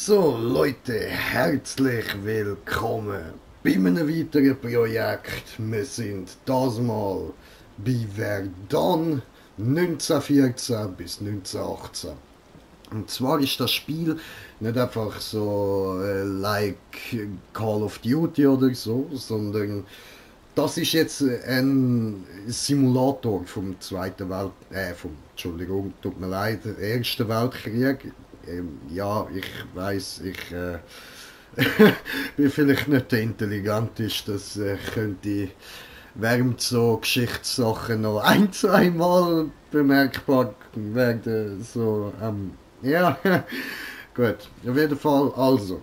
So Leute, herzlich willkommen bei einem weiteren Projekt. Wir sind das mal bei Verdun 1914 bis 1918. Und zwar ist das Spiel nicht einfach so like Call of Duty oder so, sondern das ist jetzt ein Simulator vom Entschuldigung, tut mir leid, Ersten Weltkrieg. Ja, ich weiß, ich bin vielleicht nicht der Intelligenteste, das könnte während so Geschichtssachen noch ein, zweimal bemerkbar werden. So, ja, gut, auf jeden Fall, also,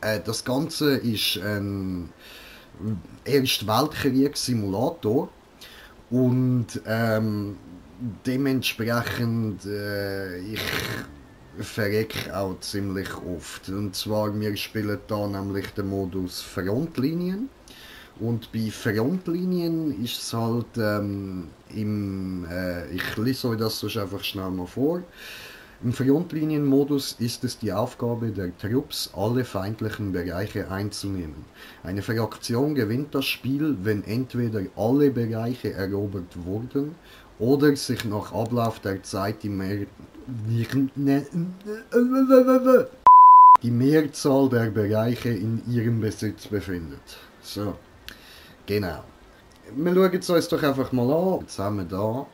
das Ganze ist ein Erste Weltkrieg-Simulator und dementsprechend ich verreck auch ziemlich oft. Und zwar, wir spielen da nämlich den Modus Frontlinien. Und bei Frontlinien ist es halt ich lese euch das sonst einfach schnell mal vor. Im Frontlinienmodus ist es die Aufgabe der Trupps, alle feindlichen Bereiche einzunehmen. Eine Fraktion gewinnt das Spiel, wenn entweder alle Bereiche erobert wurden oder sich nach Ablauf der Zeit die Mehrzahl der Bereiche in ihrem Besitz befindet. So, genau. Wir schauen es uns doch einfach mal an. Jetzt haben wir da.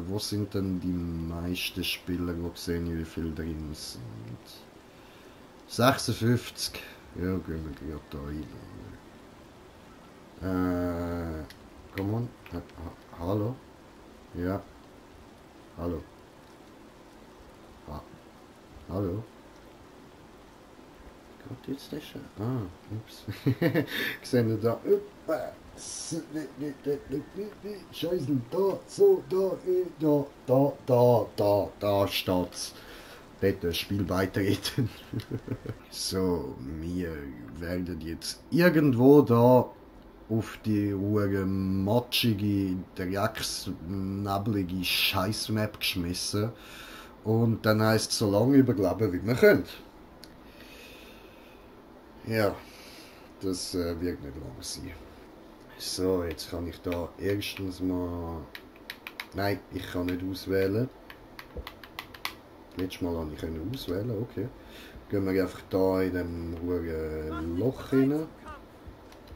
Wo sind denn die meisten Spieler, wo sehen, wie viele drin sind? 56. Ja, gehen wir gerade da rein. Come on. Hallo? Ja. Hallo. Hallo? Kommt jetzt der schon? Ah, ups. Seht ihr da? Scheiße, da, so, da steht's. Dort Spiel beitreten. So, wir werden jetzt irgendwo da auf die matschige, drecksnebelige Scheißmap geschmissen. Und dann heisst es so lange überleben, wie wir können. Ja, das wird nicht lang sein. So, jetzt kann ich da erstens mal... Nein, ich kann nicht auswählen. Letztes Mal konnte ich auswählen, okay. Gehen wir einfach da in dem ruhigen Loch rein.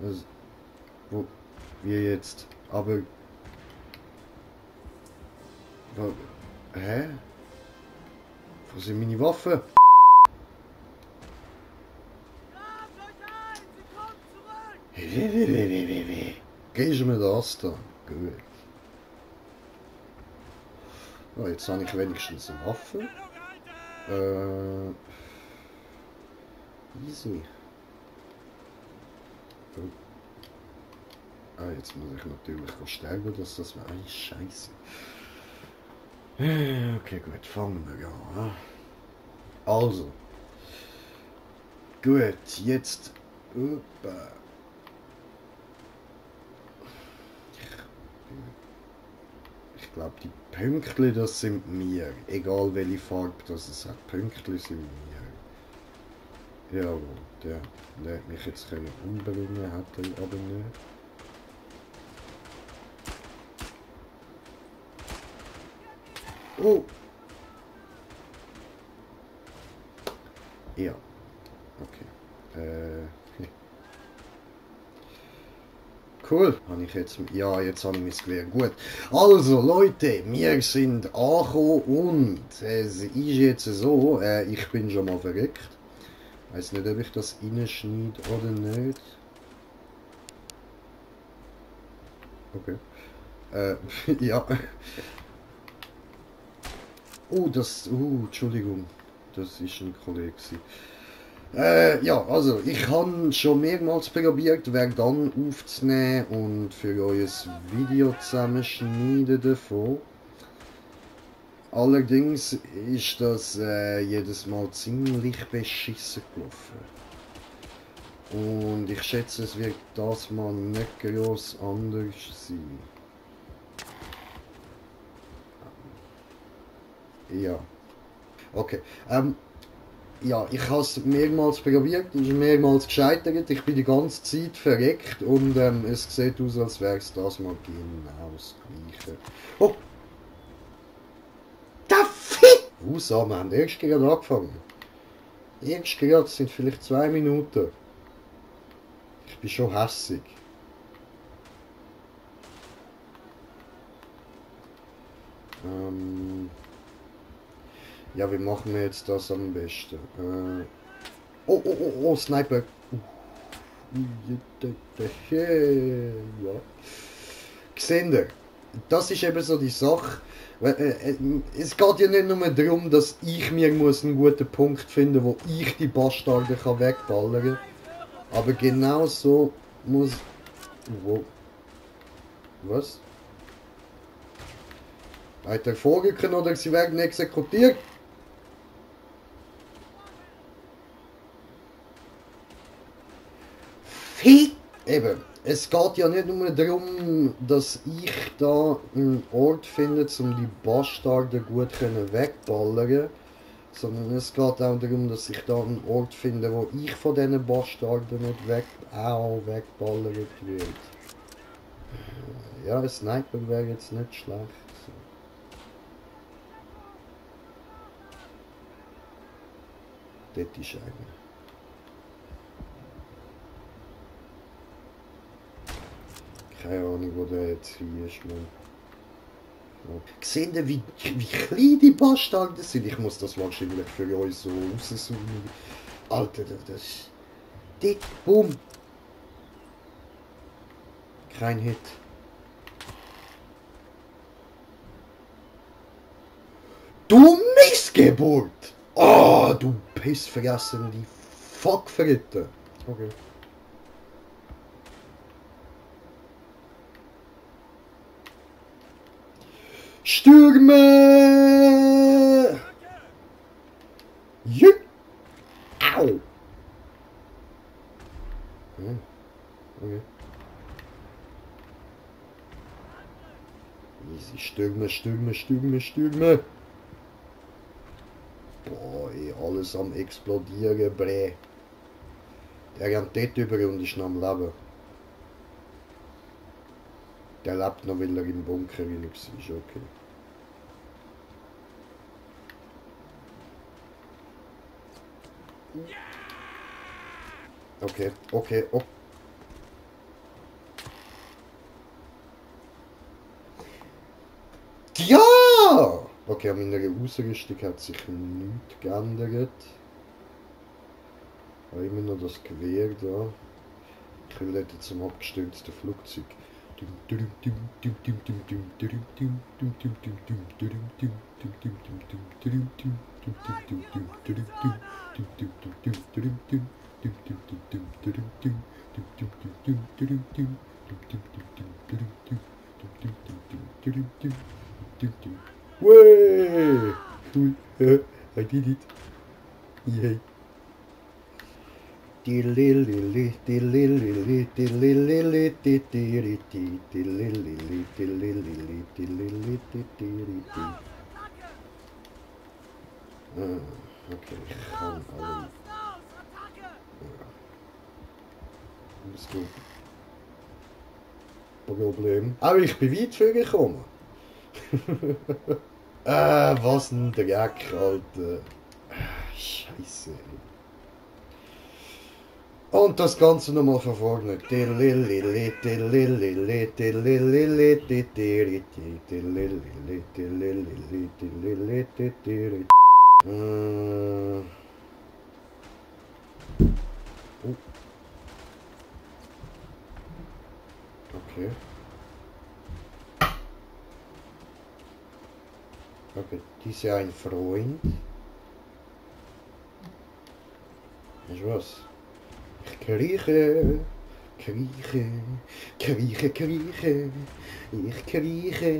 Also, wie jetzt? Aber... Hä? Wo sind meine Waffen? Gehst du mir das da? Gut. Oh, jetzt habe ich wenigstens eine Waffe. Easy. Oh. Ah, jetzt muss ich natürlich sterben, dass das war. Ay, Scheiße. Okay, gut, fangen wir an. Also. Gut, jetzt. Opa. Ich glaube, die Pünktli, das sind wir. Egal welche Farbe das es hat. Pünktli sind wir. Jawohl, der hätte mich jetzt umbringen, hat er aber nicht. Oh! Ja. Okay. Cool. Habe ich jetzt... Ja, jetzt habe ich mein Gewehr. Gut. Also, Leute, wir sind angekommen und es ist jetzt so, ich bin schon mal verreckt. Ich weiß nicht, ob ich das reinschneide oder nicht. Okay. Ja. Oh, Entschuldigung. Das ist ein Kollege. Ja, also ich habe schon mehrmals probiert, Verdun aufzunehmen und für euch ein Video zusammenschneiden davon. Allerdings ist das jedes Mal ziemlich beschissen gelaufen. Und ich schätze, es wird das mal nicht groß anders sein. Ja. Okay. ja, ich habe es mehrmals probiert, es ist mehrmals gescheitert, ich bin die ganze Zeit verreckt und es sieht aus, als wäre es das mal genau das Gleiche. Oh! Der Fick! Wir haben erst gerade angefangen. Erst gerade, es sind vielleicht 2 Minuten. Ich bin schon hässig. Ja, wie machen wir jetzt das am besten? Oh, Sniper! Ja. Seht ihr? Das ist eben so die Sache. Es geht ja nicht nur darum, dass ich mir einen guten Punkt finden muss, wo ich die Bastarde wegballern kann. Aber genau so muss... Wo? Was? Weiter vorrücken oder sie werden exekutiert? Eben, es geht ja nicht nur darum, dass ich da einen Ort finde, um die Bastarde gut wegballern, sondern es geht auch darum, dass ich da einen Ort finde, wo ich von diesen Bastarden nicht wegballert wird. Ja, ein Sniper wäre jetzt nicht schlecht. Dort ist einer. Keine Ahnung, wo der jetzt hier ist, man. Seht ihr, wie klein die Bastarde sind? Ich muss das wahrscheinlich für euch so rauszoomen. Alter, das ist... Dick, boom! Kein Hit. Du Missgeburt! Oh, du Pissvergessen, die Fuckverritte. Okay. Stürme! Jüpp! Au! Okay. Easy, Stürme! Boah, ey, alles am explodieren, Bre. Der rennt dort über und ist noch am Leben. Der lebt noch, weil er im Bunker rein war, okay. Okay. Ja! Okay, an meiner Ausrüstung hat sich nichts geändert. Ich habe immer noch das Gewehr da. Ich will dort zum abgestürzten Flugzeug. Way! Cool. I did it. Yay. Okay, ich kann alle. Das geht. Problem. Aber ich bin weit vorgekommen. Was ein Dreck, Alter. Scheiße. Und das Ganze nochmal von vorne. Okay. Okay, dies ist ein Freund. Weißt du was? Ich krieche. Ich krieche.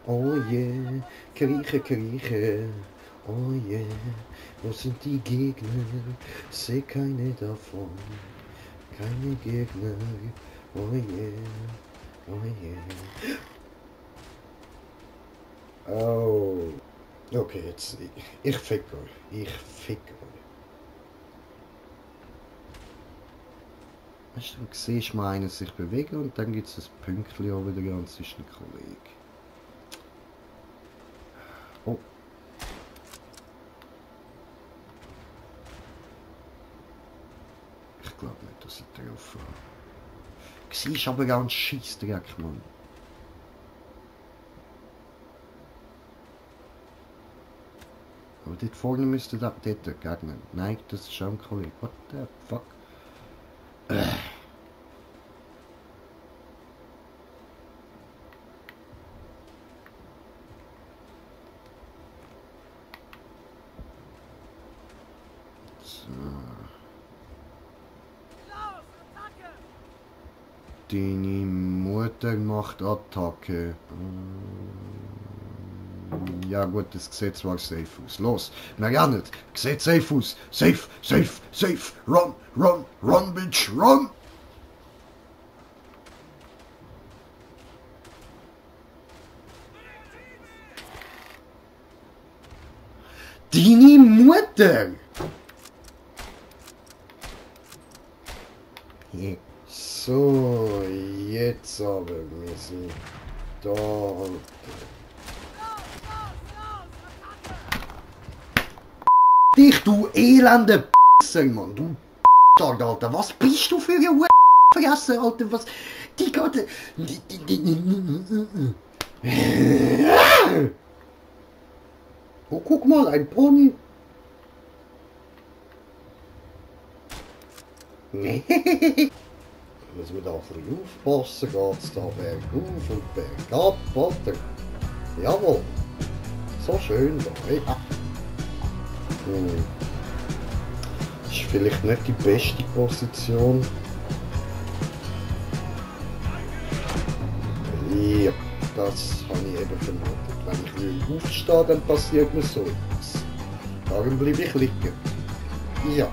Oh yeah. Krieche. Oh yeah. Wo sind die Gegner? Seh keine davon. Keine Gegner. Oh yeah. Oh yeah. Oh. Okay, jetzt. Ich fick euch. Ich fick euch. Weißt du, dann siehst du mal einen sich bewegen und dann gibt es ein Pünktchen auch wieder und es ist ein Kollege. Oh. Ich glaube nicht, dass ich drauf war. Siehst aber ganz Scheissdreck, Mann. Aber dort vorne müsste da dort Gegner. Nein, das ist schon ein Kollege. What the fuck? So. Deine Mutter macht Attacke. Ja gut, das sieht zwar safe aus. Los, wir rennen. Sieht safe aus. Safe, safe, safe. Run, run, run, bitch, run. Deine Mutter! So, jetzt aber, wir sind da. Dich, du elende Pisser, Mann, du Alter, was bist du für ein Vergessen, Alter, was, die Gott, oh, guck mal, ein Pony. Müssen wir da ein bisschen aufpassen, geht's da bergauf und bergab, Alter. Jawohl, so schön da, ja. Ist vielleicht nicht die beste Position. Ja, das habe ich eben vermutet. Wenn ich will aufstehe, dann passiert mir so etwas. Darum bleibe ich liegen. Ja.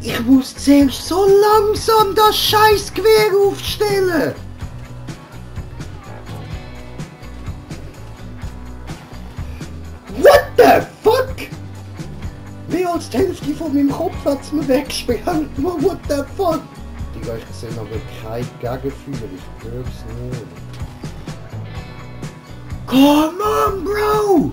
Ich muss zuerst so langsam das scheiß Gewehr aufstellen. What the fuck? Mehr als die Hälfte von meinem Kopf hat es mir weggesprengt. What the fuck? Die Leute sehen aber kein Gegenfühl, ich hör's nur. Come on, Bro!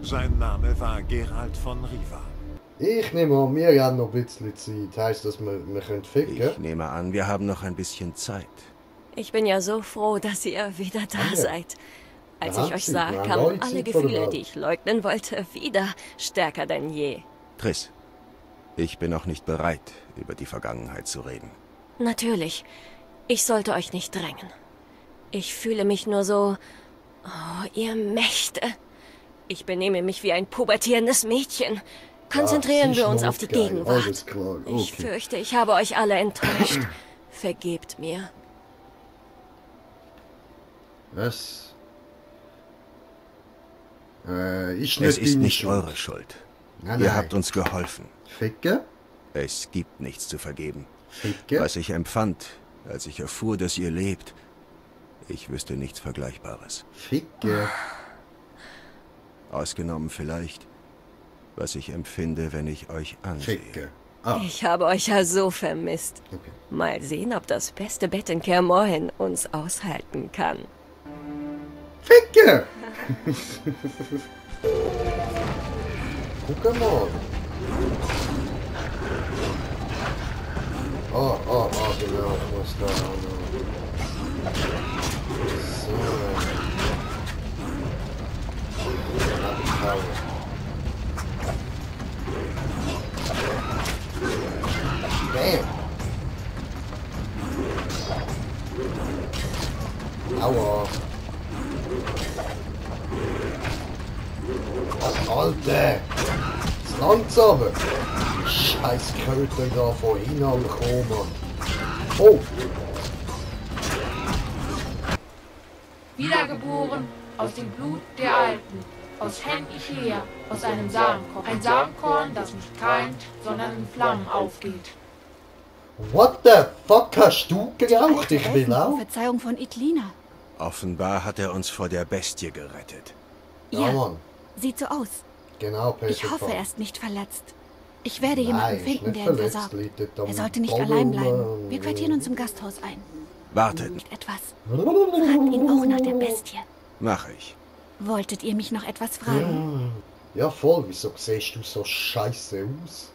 Sein Name war Geralt von Riva. Ich nehme an, wir haben noch ein bisschen Zeit. Heißt das, wir können ficken? Ich nehme an, wir haben noch ein bisschen Zeit. Ich bin ja so froh, dass ihr wieder da Ja. seid. Als Ja, ich euch sie sah, waren kamen Leute alle von der Gefühle, Welt. die ich leugnen wollte, wieder stärker denn je. Triss, ich bin noch nicht bereit, über die Vergangenheit zu reden. Natürlich, ich sollte euch nicht drängen. Ich fühle mich nur so... Oh, ihr Mächte. Ich benehme mich wie ein pubertierendes Mädchen. Konzentrieren wir uns auf die geil. Gegenwart. Alles klar, Ich okay. fürchte, ich habe euch alle enttäuscht. Vergebt mir. Was? Ist Es nicht ist deine nicht Schuld. eure Schuld. Nein, Ihr nein. habt uns geholfen. Ficke? Es gibt nichts zu vergeben. Ficke? Was ich empfand, als ich erfuhr, dass ihr lebt, ich wüsste nichts Vergleichbares. Ficke? Ausgenommen vielleicht, was ich empfinde, wenn ich euch ansehe. Ficke. Ah, Ich habe euch ja so vermisst. okay. Mal sehen, ob das beste Bett in Kaer Morhen uns aushalten kann. Ficke! Guck mal. Genau, ich muss da auch noch. So. Dann hab ich Power. Bam! Aua! Alter! Das langsame! Scheiß Köter da von hinten kommen! Oh! Wiedergeboren aus dem Blut der Alten, aus Hen Ichea, aus einem Samenkorn. Ein Samenkorn, das nicht keimt, sondern in Flammen aufgeht. What the fuck hast du geraucht? Ich will auch! Verzeihung von Itlina. Offenbar hat er uns vor der Bestie gerettet. Ja, Ja, Mann. sieht so aus. Genau, Ich hoffe, er ist nicht verletzt. Ich werde jemanden Nein, finden, ist der nicht ihn verletzt, versorgt. liegt am Er sollte nicht Boden allein bleiben. rum. Wir quartieren uns im Gasthaus ein. Wartet, Nicht etwas. Fragt ihn auch nach der Bestie. mach ich. Wolltet ihr mich noch etwas fragen? Ja, voll. Wieso siehst du so scheiße aus?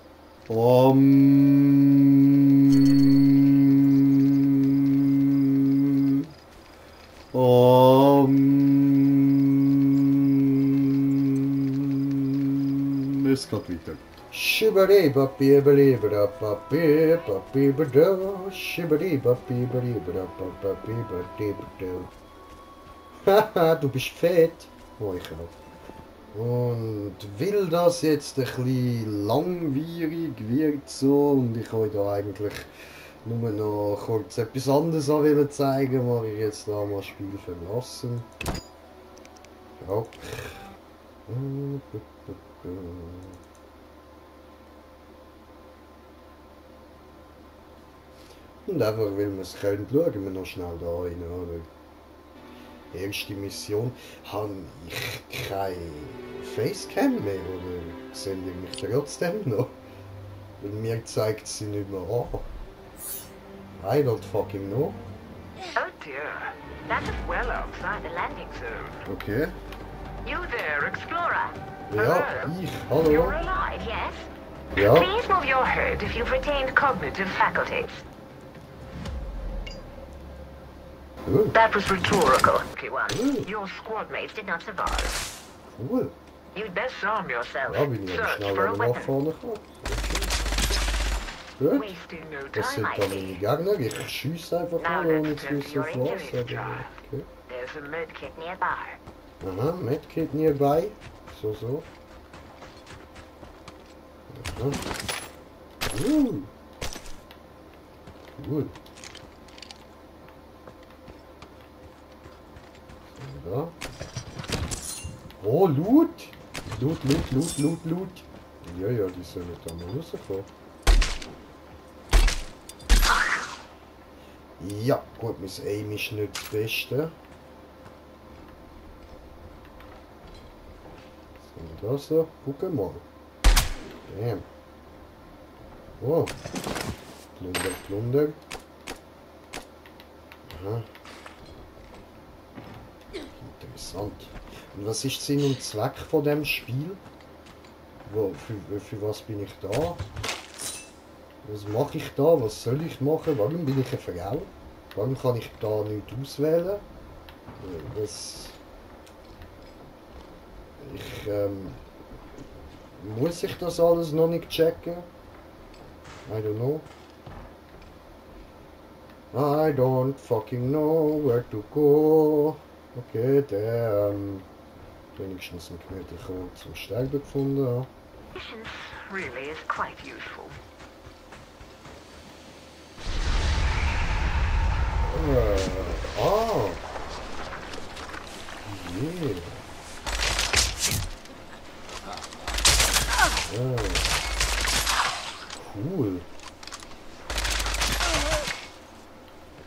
Es geht weiter. Haha, du bist fett. Oh, ich auch. Und weil das jetzt ein bisschen langwierig wird so und ich euch da eigentlich nur noch kurz etwas anderes wollte zeigen, mache ich jetzt da mal das Spiel verlassen. Ja. Und einfach, weil wir es können, schauen wir noch schnell da rein, oder? Erste Mission habe ich keine Facecam mehr, oder sehen die mich trotzdem noch? Weil mir zeigt sie nicht mehr an. I don't fucking know. Oh dear. That is well outside the landing zone. Okay. You there, Explorer? Ja, Hello? ich, You're hallo. alive, yes? Ja, Please move your head if you've retained cognitive faculties. cool, That was rhetorical, one. Ooh. Your squad mates did not survive. cool. You'd best arm yourself. Ja, bin ich aber Search schnell for a wieder nach weapon. vorne gekommen. Gut, Wasting no das sind time, I dann meine see. Gegner. Ich schiesse einfach Now mal, ohne let's zu turn to wissen your auf was. injuries, Aber child. okay. There's a medkit nearby. Aha, Medkit nearby. So. Aha. Gut. So, da. Oh, Loot! Loot. Ja, die sollen da mal rauskommen. Ja, gut, mein Aim ist nicht das Beste. So, da so. Guck mal. Damn. Oh. Plunder. Aha. Interessant. Und was ist Sinn und Zweck von dem Spiel? Für was bin ich da? Was mache ich da? Was soll ich machen? Warum bin ich eine Frau? Warum kann ich da nicht auswählen? Muss ich das alles noch nicht checken? I don't know. I don't fucking know where to go. Okay, der wenigstens einen gemütlichen Ort zum Sterben gefunden. Patience really is quite useful. Oh. Yeah. Cool.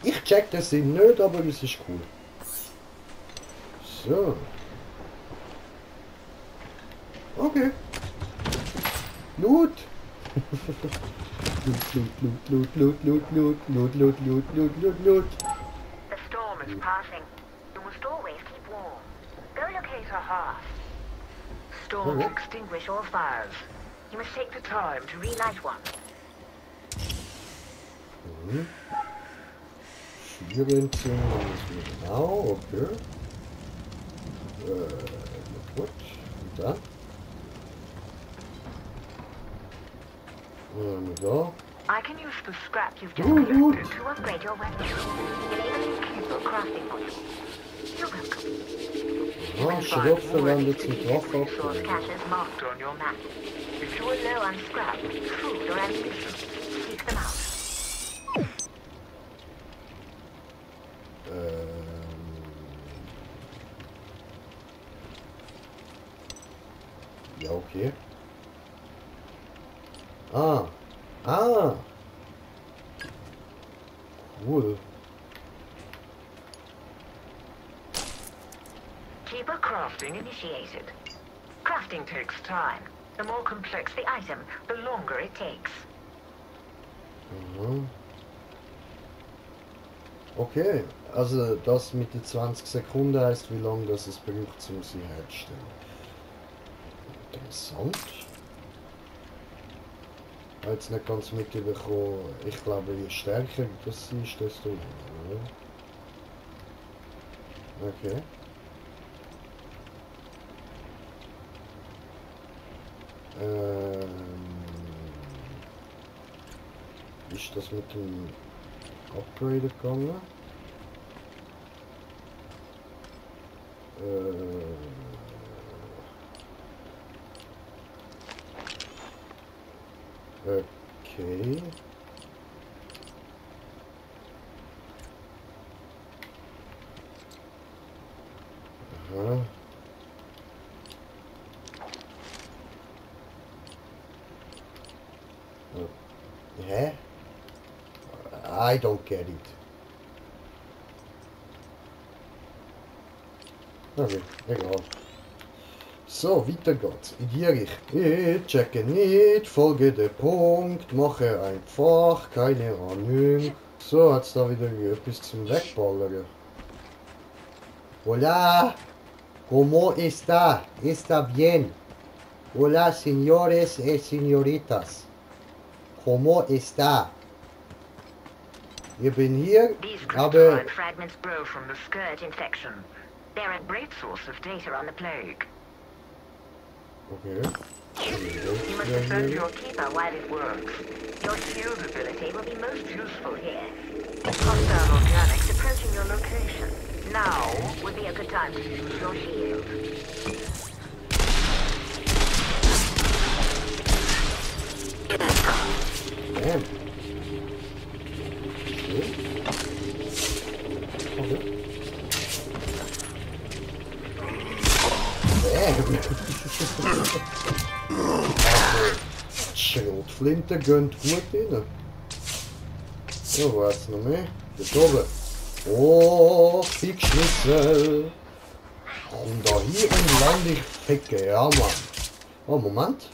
Ich check das nicht, aber es ist cool. So. Okay. Loot. Loot. The storm is passing. You must always keep warm. Go locate a hearth. Storms extinguish all fires. You must take the time to relight one. Genau, okay. Gut. Und dann? Da. I can use the scrap you've just collected to upgrade your weapon. You'll even keep a crafting module. You're welcome. Ja, Schrott verwendet zum resource Waffen. caches marked on your map. If you are low on scrap, food or ammunition, seek them out. Ja, okay. Ah. Cool. Keep a crafting initiated. Crafting takes time. The more complex the item, the longer it takes. Okay, also das mit den 20 Sekunden heißt, wie lange das es braucht, um sie herzustellen. Interessant. Ich habe jetzt nicht ganz mitbekommen. Ich glaube, je stärker das ist, desto länger, oder? Okay. Ist das mit dem Upgrade gegangen? Okay. Aha. Hä? I don't get it. Okay, egal. So, weiter geht's. In die Richtung. Ich checke nicht, folge den Punkt, mache einfach, keine Ahnung. So, hat's da wieder etwas zum Wegballern. Hola, ¿cómo está? Está bien. Hola, señores y señoritas. ¿Cómo está? Ich bin hier, These aber... crystalline fragments grow from the scourge infection. They're a great source of data on the plague. Okay. You must defend your keeper while it works. Your shield ability will be most useful here. Hostile organics approaching your location. Now would be a good time to use your shield. Damn. Schrotflinte gönnt gut rein. So, wo hat's noch mehr? Dort oben. Oh, Fickschnitzel. Komm da hier und lande ich ficke, ja Mann. Oh, Moment.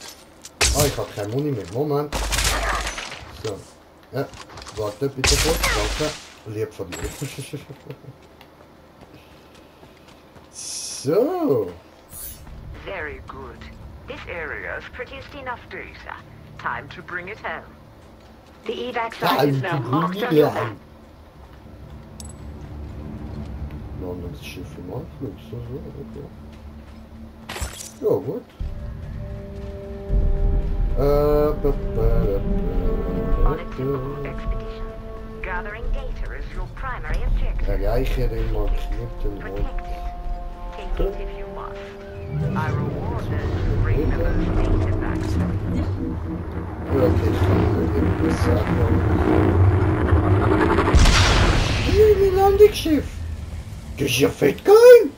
Ah, ich hab kein Muni mehr. Moment. So. Ja, warte bitte kurz, warte. Lieb von dir. So. Very good. This area has produced enough data. Time to bring it home. The evac site is now marked on your map. Landungsschiff im Anflug, so, okay. Ja, gut. On a typical expedition, gathering data is your primary objective. Erreiche den markierten Protect Ort. it. Take it if you must. I reward those who bring in the most native accent. Ja, okay, ich kann nur irgendwas sagen. Hier, mein Landungsschiff! Das ist ja fett geil!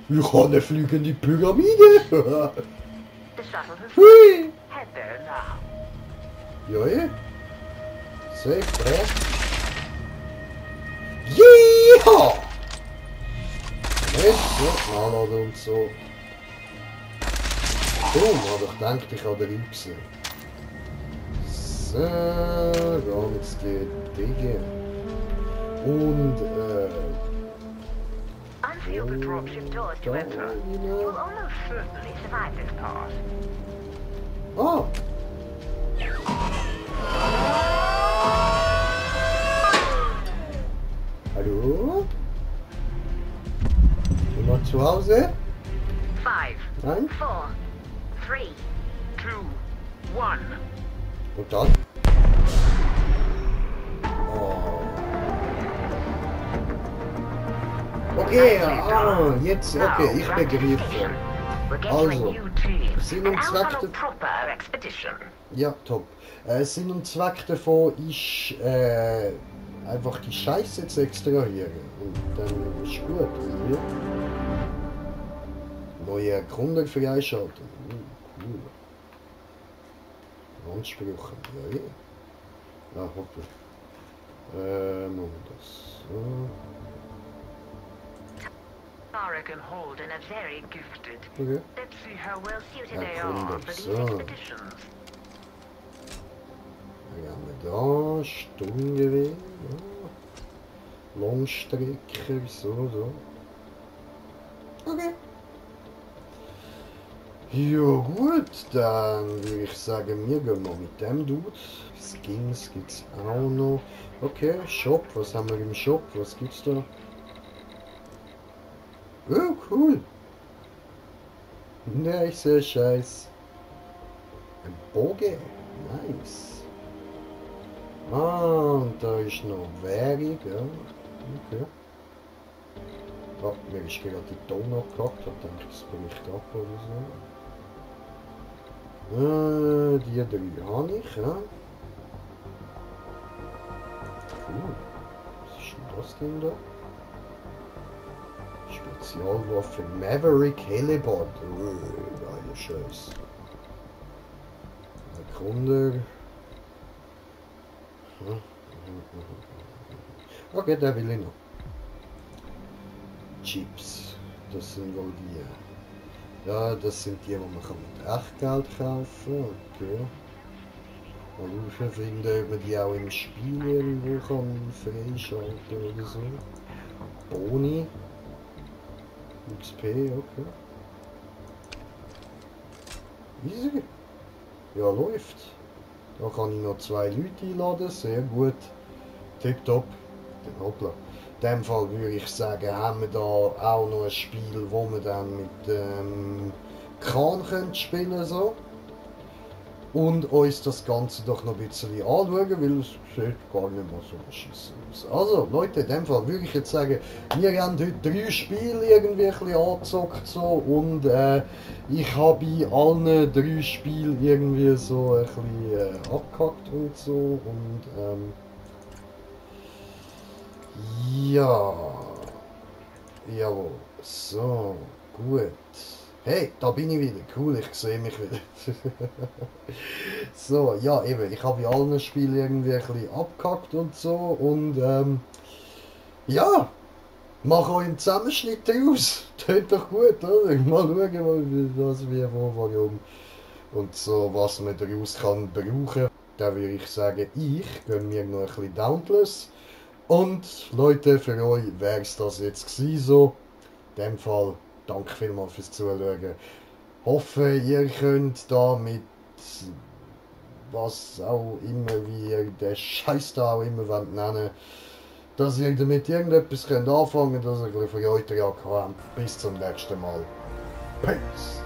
Ich habe eine fliegende Pyramide! The shuttle has Hui! head there now. Ja, ja. Safe, ja. Jeha! Jetzt, ja, anladen und so. Oh, aber ich denke, ich habe den Rübsen. So, ganz gediegen. Und, Unseal the dropship doors to enter. You will almost certainly survive this pass. Ah! Hallo? Jemand zu Hause? 5, Nein? 4, 3, 2, 1. Und dann? Oh. Okay, jetzt, okay, ich begreife. Also, Sinn und Zweck ja, top. Sinn und Zweck davon ist, einfach die Scheiße zu extrahieren. Und dann ist gut, oder? Neue Kunden freischalten. Cool. Ansprüche, ja, ja. Ah, hoppla. Machen wir das so. Tara and Holden are very gifted. Okay. Let's see how well suited they Ja, are for these so. expeditions. Dann haben wir da Sturmgewehr, ja. Langstrecker, so. Okay. Ja gut, dann würde ich sagen, wir gehen mal mit dem Dude. Skins gibt's auch noch. Okay, Shop, was haben wir im Shop? Was gibt's da? Oh, cool. Ne, ich sehe Scheiß. Ein Bogen. Nice. Ah, und da ist noch Währung, ja. Okay. Oh, mir ist gerade die Ton abgehackt, ich denke, das bricht ab oder so. Die drei habe ich, ja. Cool. Was ist denn das Ding da? Spezialwaffe Maverick Helibard. Geiler Scheiß. Erkunder. Okay, der will ich noch. Chips. Das sind wohl die. Ja, das sind die, die man mit Echtgeld kaufen. Okay. Mal herausfinden, ob man die auch im Spiel irgendwo kann freischalten oder so. Boni. XP, okay. Easy. Ja, läuft. Da kann ich noch 2 Leute einladen, sehr gut. Tipptopp. Dann hoppla. In dem Fall würde ich sagen, haben wir da auch noch ein Spiel, wo wir dann mit Khan spielen so. Und uns das Ganze doch noch ein bisschen anschauen, weil es sieht gar nicht mehr so beschissen aus. Also Leute, in dem Fall würde ich jetzt sagen, wir haben heute 3 Spiele irgendwie ein bisschen angezockt so, und ich habe bei allen 3 Spielen irgendwie so ein bisschen abgehackt und so, und ja, jawohl, so, gut. Hey, da bin ich wieder. Cool, ich sehe mich wieder. So, ja eben, ich habe in allen Spielen irgendwie ein bisschen abgehackt und so, und ja, mache euch einen Zusammenschnitt daraus. Tönt doch gut, oder? Mal schauen, was, wie, wo, warum und so, was man daraus kann brauchen. Da würde ich sagen, ich gönne mir noch ein bisschen Dauntless. Und Leute, für euch wäre es das jetzt gewesen so. In dem Fall, danke vielmals fürs Zuschauen. Hoffe, ihr könnt da mit was auch immer, wie ihr den Scheiß da auch immer wollt nennen, dass ihr damit irgendetwas könnt anfangen, dass ihr ein bisschen für euch habt. Bis zum nächsten Mal. Peace!